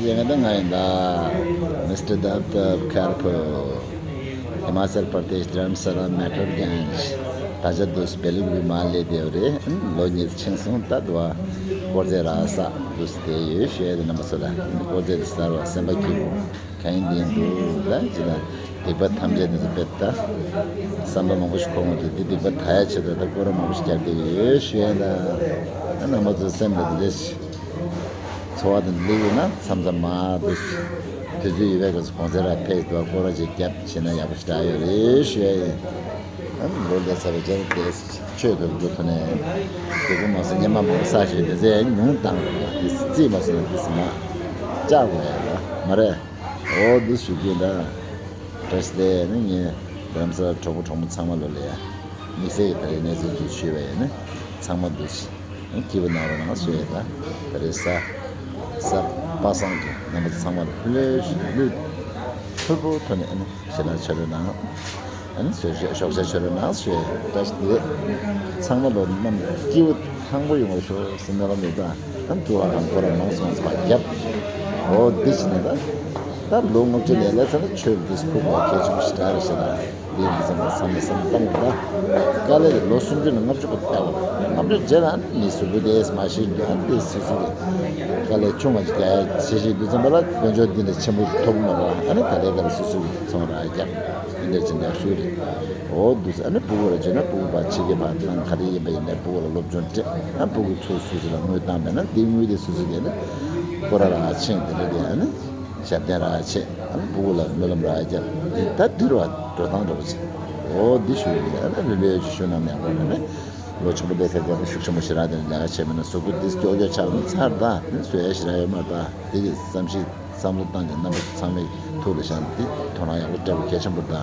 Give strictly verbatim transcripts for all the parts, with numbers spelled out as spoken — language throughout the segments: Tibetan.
ཡང་ད་ང་ཡིན་ད། མིས་ཊར་དབ་དབ་ཁར་ཕོ། ཧི་མ་ཅལ་པར་དེཤ། དྷ་རམ་ས་ལ། མེ་ཊར་གན་ཇི། ད་ཆ་དུས་སྦེལ་ཀོབ་མ་སླེབས་བསྡད་རེད། ལོ་གཉིས་ཕྱིན་སོང་། ད་དུ་བ་དཀོར་རྫས་རག་ས་དུས་བསྡད་ཡོད་ཞུ་ཡ་དེ། རྣམ་པ་ཚོ་ལ་དཀོར་རྫས་དེ་གསར་བ་སེམས་པ་སྐྱིད་པོ་གང་ཡིན་འདི་ཡིན་འདུག་ད་ཅི་ལ་སྡིག་པ་ཐམས་ཅད་དེ་ཚོ་དཔེ་ད་བསམ་པ་མང་པོ་ཞིག་འཁོར་འོང་དུས། འདི་སྡིག་པ་དག་ཡ་ཆེད་དུ་ད་སྐོར་ར་མང་པོ་ཞིག་རྒྱབ་བསྡད་ཡོད་ཞུ་ཡ་ད། ད་རྣམ་པ་ཚོ་སེམས་ལ་འདི་འདྲ་ཞིག་འཚོ་བ་དང་སླེབས་ཡོད་ན། མཚམས་མཚམས་མ་དུས་དུས་ཚོད་ཡོད་པའི་སྐབས་སུ་གོང་ཚད་ར་ཕེབས་དུས་སྐོར་ར་ཅིག་རྒྱབ་བྱས་ན་ཡག་པོ་ཞེ་དྲག་ཡོད་རེད་ཞུ་ཡ་ཡིན། ཨ་ནི་ལོ་འདས་ཚར་བའི་རྗེས་ལ་དེ་ཆོས་དོན་དུ་ཐོན་ནས་སྡུག་པོ་མ་སོང་སྙེ་མ་མང་བསགས་ཤིང་དེ་ཚེ་ཉུང་བཏང་དགོས་ཡ། དེ་རྩིས་མ་སོང་ན་དེ་སི་མ་བཅག་དགོས་ཡ་ལ་མ་རེད། འོ་འདི་ཞུ་རྒྱུ་ད། བཀྲ་ཤིས་བདེ་ལེགས། ནི་ངས་རྡ་རམ་ས་ལ་གྲོགས་པོ་གྲོགས་མོ་ཚང་མ་ལོ་ལ་ཡ་དམིགས་བསལ་གྱི་ད་རེས་གནས་ཚུལ་འདི་ཞུས་པ་ཡིན་ན། ཚང་མ་འདུ་ཤེས་སྐྱིད་པོ་གནང་རོགས་གནང་ཞུ་ཡ་ད། ད་རེས་གཟའ་གཟའ་པ་སངས་ཀྱི་རྣམ་པ་ཚང་མ་ལ་ལྷོད་ལྷོད་ལྷོད་ཕུར་བུ་ཐོན་ནས་ཨ་ནི་ཞེ་དྲག་ཆོས་རོལ་གནང་། ཨ་ནི་ཞོགས་ཞོགས་ཞོགས་ཇ་ཆོས་རོལ་གནང་ཞུ་ཡ་ད་ཞིག་འདུག་ཚང་མ་ལོ་རྣམས་སྐྱིད་པོ་ཐང་པོ་ཡོང་བ་ཤོག་སེམས་ནང་ལ་མེད་པ། ཨ་ནི་ཐུགས་ལ་རང་ཁོ་རང་མང་སོང་ཚ་བ་རྒྱབ། འོ་འདི་ཞིག་ནས་ད། ད་ལོ་ལྔ་བཅུ་ལས་ལས་ཚ་ན་ཆོས་འདི་སྐུ་བ་གལ་ཆེན་པོ་ཞིག་རེད་ཞེ་ན། འདི་ཡིན་བསམ་པ་བསམ་པ་བསམ་བཏང་བ་ད། དཀའ་ལས་ལོ་སུམ་ཅུ་ནས་ལྔ་བཅུ་བར་ལྟ་བ། ལྔ་བཅུ་རྗེས་ལ་ཨ་ནི་མི་གཟུགས་པོ་དེས་མ་ཤེས་འདུག་ཨ་ནི་དེ་སུ་སུ་རེད། དཀའ་ལས་ཆུང་བ་ཅིག་རྒྱག་ཡ་ཤེས་ཤེས་འདུག་བསམ་པ་ལ་དཔལ་འབྱོར་འདི་འདྲ་ཆེན་པོ་ཐོབ་མ་རེད། ཨ་ནི་ག་ལེ་ག་ལེ་སུ་སུ་གི་ཚོང་ར་རྒྱག་འདི་འདྲ་ཅིག་འདྲ་ཤུལ་རེད། འོ་འདུག་ཟེར། ཨ་ནི་སྤུ་གུ་ལ་བྱས་ན་སྤུ་གུ་ཕར་ཕྱི་རྒྱལ་ཕར་ནང་ག་རེ་ཡིན་པ་ཡིན་ནའི་སྤུ་གུ་ལ་སློབ་སྦྱོང་སྤྲད། ཨ་སྤུ་གུ་ཚོ་སུ་སུ་ལ་དངུལ་བཏང་བས་ན་འདི་དངུལ་དེ་སུ་སུ་གས་ནི་སྐོར་ར་ར་ཆེན་འདི་འདྲ་དེ་ཨ་ནི། ཞབས་བརྟན་ར་བྱེད། ཨ་ནི་སྤུ་གུ་ལ་སྨོན་ལམ་ར་རྒྱབ། འདི་ད་འདིར་བ་འགྲོ་སྟངས་འགྲོ་བྱེད། འོ་འདི་ཞུ་ཡིན། ཨ་ནི་ལུས་ལུས་ཅིག་ཞུ་ན་མེད་པ་ནི། ལོ་ཆུང་པོ་བསྡད་ས་རྒྱབ་ཤུགས་ཆེན་པོ་ཞེ་དྲག་དེ་ལས་ཀ་བྱེད་མིན་ན་གཟུགས་པོ་འདི་སྐྱོ་སྐྱོ་ཆགས་ནི་ཚར། ད་ནི་བཟོ་ཡ་ཞེ་དྲག་ཡོད་མ་རེད། ད་འདི་གི་བསམ་གཞིག་བསམ་བློ་བཏང་ནས་རྣམ་པ་ཚང་མའི་ཐུགས་ལ་བཞག་ནས་འདི་དོ་སྣང་ཡག་པོ་སྤྲད་པ་གལ་ཆེན་པོ་རེད་ད།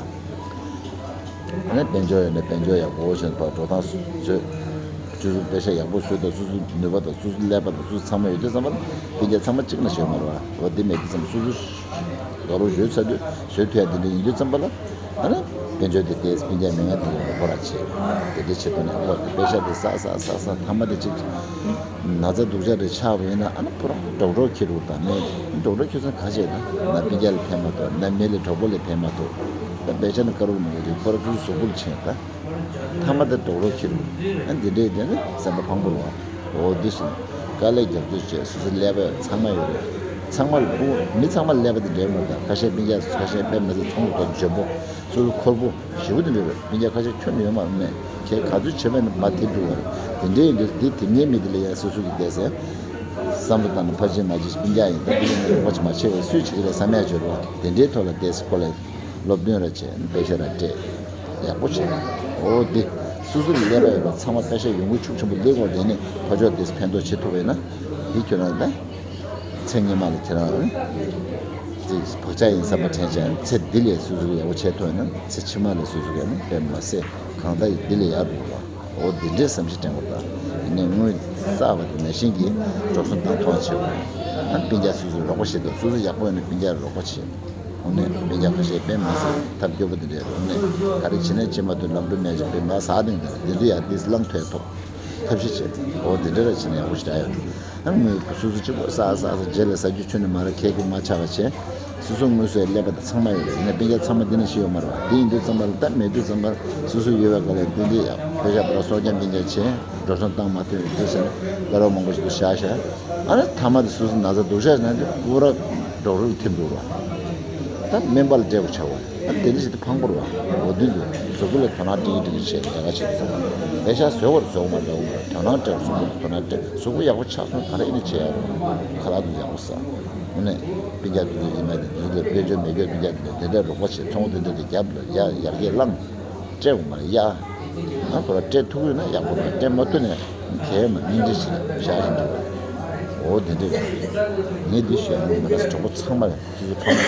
ཨ་ནི་དཔལ་འབྱོར་ཡོད་ན་དཔལ་འབྱོར་ཡག་པོ་བྱས་ནས་ཕར་འགྲོ་སྟངས་བཟོས། སོ་སོ་པེ་ཤ་ཡག་པོ་བཟོས་དང་། སོ་སོ་ནུས་པ་དང་། སོ་སོ་ཀླད་པ་དང་། སོ་སོ་ཚང་མ་ཡོད་དུས་ཙམ་པ་ལ་སྤུན་ཀྱག་ཚང་མ་གཅིག་ན་ཞོལ་མ་རེད་བ། འོ་དེ་མེད་དུས་ཙམ་པ་སོ་སོ་དགའ་རོགས་ཡོད་ཚར་དུས་བཟོས་ཐུབ་ཡ་དེ་འདྲ་ཡིན་དུས་ཙམ་པ་ལ། ཨ་ནི་དཔལ་འབྱོར་དེ་དེ་སྤུན་ཀྱག་མི་ངན་དེ་ཚོ་ལ་ཁོ་ར་བྱེད། དེ་འདྲའི་ཆེད་དུ་ནས་ཨོ་དེ་པེ་ཤ་དེ་བསགས་བསགས་བསགས་བསགས་མཐའ་མ་དེ་གཅིག་ན་ཚ་སྡུག་ཅག་རེ་ཆགས་པ་ཡིན་ན། ཨ་ནི་ཁོ་རང་ཌོག་ཊར་འཁྱེར་རུ་དང་ནས། ཌོག་ཊར་འཁྱེར་སོང་ག་བྱེད་ན། ན་སྤུན་ཀྱག་ལ་ཕན་མ་ཐོགས། ན་མི་ལ་གྲོགས་པོ་ལ་ཕན་མ་ཐོགས། ད་པེ་ཤ་ནི་དཀར་པོ་མང་པོ་ཅིག་ཁོ་ར་ཚོའི་གཟུགས་པོ་ལ་བྱིན་ད། མཐའ་མ་དེ་ཌོག་ཊར་འཁྱེར་རུ། ཨ་འདི་འདྲའི་དེ་ནི་བསམ་པ་ཕངས་པོ་རུ་བ། འོ་འདི་སོང་། དཀའ་ལས་རྒྱབ་སྐྱོར་བྱས། སོ་སོའི་ཀླད་པ་ཚང་མ་ཡོད་རེད། ཚང་མ་ལ་སྤུ་གུ་མི་ཚང་མ་ཀླད་པ་དེ་འདྲའི་མ་རེད་ད། ཁ་ཤས་སྤུན་ཀྱག་ཁ་ཤས་དཔེ་མི་སྲིད་ཚོང་ལ་འཇོན་པོ། སོ་སོ་ཁོར་པོ་ཞེ་པོ་དེ་འདྲ་རེད། སྤུན་ཀྱག་ཁ་ཤས་ཁྱོན་ནས་ཡོད་མ་རེད། ཁྱེད་ག་ཚོད་བྱེད་པ་ཡིན་ན་མ་དེ་འགྲོ་བ་རེད། དེ་འདྲའི་ཡིན་དུས་འདི་དེབ་སྙིང་མི་དེ་ལ་ཡ་སོ་སོ་གི་བསྡད་ཟེར། བསམ་བློ་བཏང་ན་ཕར་ཕྱིན་མ་ཕྱིན་སྤུན་ཀྱག་ཡིན་ད། འདི་ལ་ནི་རོགས་པ་ཅིག་མ་བྱས་པའི་སུས་བྱེད་ཀྱི་རེད་བསམ་ཡ་ཅིག་ཡོད་རེད་བ། དེ་འདྲའི་ཐོག་ལ་བསྡད་ཟེར། ཁོ་ལ་སློབ་སྟོན་ར་བྱས། པེ་ཤ་ར་སྤྲད། ཡག་པོ་བྱས། འོ་འདི་སོ་སོ་ལ་ཀླད་པ་ཡོད་པ་ཚང་མ་པེ་ཤ་ཡོང་སྒོ་ཤུགས་ཆེན་པོ་སླེབས་ཡོང་དུས་ནི་ཕར་ཕྱོགས་འདི་ཕན་ཐོགས་བྱེད་ཐུབ་པ་ཡིན་ན། འདི་ཁྱོད་རང་ལ་ཚེ་སྔོན་མ་ལ་ཁྱེད་རང་ལ་ཅིག་བག་ཆགས་ཡིན་བསམ་པ་དྲན་བྱས། ཚེ་འདི་ལ་སོ་སོ་ཡག་པོ་བྱེད་ཐུབ་ཡིན་ན། ཚེ་ཕྱི་མ་ལ་སོ་སོ་ག་ནི་དཔེ་མ་སྲིད་གང་ལྟར་ཡིན་འདི་ལ་ཡག་འགྲོ་བ། འོ་འདི་འདྲའི་བསམ་གཞིག་དྲན་དགོས་ད། ཡིན་ནའི་དངུལ་བསགས་པ་དེ་ནང་བཞིན་གྱི་འགྲོ་སོང་བཏང་ཐོངས་བྱེད་དགོས། ཨ་སྤུན་ཀྱག་སོ་སོ་རོགས་པ་བྱེད་དང་། སོ་སོ་ཡག་པོ་ཡོད་ན་སྤུན་ཀྱག་རོགས་པ་བྱེད། དངོས་གནས་སྤུན་ཀྱག་ཁ་ཤས་དཔེ་མ་སྲིད་ཐབས་སྐྱོ་པོ་དེ་འདྲ་རེད། དངོས་གནས་ག་རེ་བྱེད་ན་བྱེད་མ་ཐུབ། ལམ་འགྲོ་མེད་ཅིག་དཔེ་མ་ཟ་དེང་དེ་འདི་ཚོ་ཡང་འདི་བླང་ཐོས་ཐོག་ཐབས་ཤེས་བྱེད། འོ་དེ་འདྲ་ར་བྱེད་ན་ཡག་པོ་ཞེ་དྲག་ཡོད་རེད། ཨ་དངུལ་སོ་སོ་གཅིག་པོ་བསགས་བསགས་བསགས་རྗེས་ལ་ཟ་རྒྱུ་ཁྱོན་ནས་མ་རེད། ཁེ་ཁེ་མ་ཆགས་པ་བྱས། སོ་སོ་དངུལ་བཟོ་ཡ་ཀླད་པ་དེ་ཚང་མ་ཡོད་རེད། ཡིན་ན་སྤུན་ཀྱག་ཚང་མ་འདི་ནང་བཞིན་ཡོད་མ་རེད་བ། དེ་ཡིན་དུས་ཙམ་པ་ལ་ད་མེད་དུས་ཙམ་པ་ལ་སོ་སོ་ཡོད་པའི་སྒང་ལ་འདི་འདི་ཡག་པོ་བྱས་པ་ར་སྲོག་རྐྱང་སྤུན་ཀྱག་བྱས། འགྲོ་སོང་བཏང་མ་ཐུབ་ཡོད་དུས་ཟེར་ནས་སྐར་མ་མང་པོ་ཞིག་ཏུ་བཞག་བཞག་ཨ་ནི་མཐའ་མ་དེ་སོ་སོ་ན་ཚ་སྡུག་ཅག་ན་དེ་སྐུ་ར་ཌོག་ཊར་ལ་ཐིམ་འགྲོ་བ། ད་སྨན་པ་ལ་སྤྲད་དགོས་ཆགས་པ། ཨ་ནི་དེ་འདྲ་ཞིག་ཏུ་ཕངས་པོ་རེད་བ། འོ་དུས་དུས་གཟུགས་པོ་ལ་དོ་སྣང་ཏིག་ཏིག་བྱས་ལས་ཀ་བྱེད་དགོས། ལས་ཤག་བཟོ་བར་བཟོ་མ་འདྲ་བོ་མ་རེད། དོ་སྣང་སྤྲད། གཟུགས་པོ་ལ་དོ་སྣང་སྤྲད། གཟུགས་པོ་ཡག་པོ་ཆགས་སོང་། ག་རེ་ཡིན་ན་བྱེད་ཡ་རེད། ཁ་ལག་དུ་ཡག་པོ་ཟ། དངོས་གནས་སྤུན་ཀྱག་དེ་ཚོ་ཡིན་ན་དེ་ཚོ་ལ་དཔལ་འབྱོར་མེད་སྐྱོ་སྤུན་ཀྱག་དེ་ཚོ་དེ་འདྲ་རོགས་པ་བྱེད། ཚོང་དེ་འདྲ་དེ་རྒྱབ་ལ་ཡར་ཡར་རྒྱས་བླངས། སྤྲད་དགོས་མ་རེད་ཡ། ང་ཁོ་ར་སྤྲད་ཐུབ་ཡོད་ན་ཡག་པོ་རེད། སྤྲད་མ་ཐུབ་ན་གལ་མ་སྙིང་རྗེ་ཞིག་བཞག་བཞིན་འདུག་འོ་དེ་འདྲ་རེད། ངས་འདི་ཞུ་ཡ་ནི་མི་ལ་གྲོགས་པོ་ཚང་མ་ལ་སོ་སོ་ཕ་མ་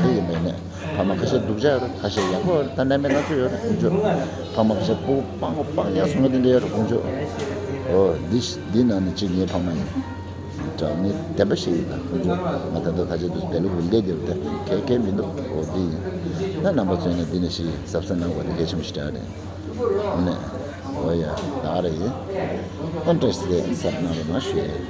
དེ་ཡིན་པས་ནས། ཕ་མ་ཁ་ཤས་སྡུག་ཅག་ཡོད་རེད། ཁ་ཤས་ཡག་པོ་ཡོད་རེད། ད་ནད་མེད་སྣ་ཚོགས་ཡོད་རེད་ཁོང་ཚོ། ཕ་མ་ཁ་ཤས་སྤུ་གུ་སྤང་གོ་སྤང་ཡག་སོང་ན་དེ་འདྲ་ཡོད་རེད་ཁོང་ཚོ། འོ་འདི་འདི་ནང་ནས་གཅིག་ངའི་ཕ་མ་ཡིན། དྲང་ངས་བདེན་པ་ཞིག་ཡིན་ད་ཁོང་ཚོ། ང་ད་ལྟ་ད་ཆ་དུས་བལ་ལུག་གི་ལས་དེ་རུ་དེ་གལ་གལ་མི་འདུག་འོ་འདི་ཡིན། ད་རྣམ་པ་ཚོས་ནས་འདི་ནས་ཞིག་གཟབ་གཟབ་གནང་དགོས་དེ་གལ་ཆེན་པོ་ཞིག་རེད། ནས། འོ་ཡ། ད་རེད། ཨ་འདྲ་ཞིག་གཟབ་གནང་རོགས་གནང་ཞུ་ཡ་ཡིན།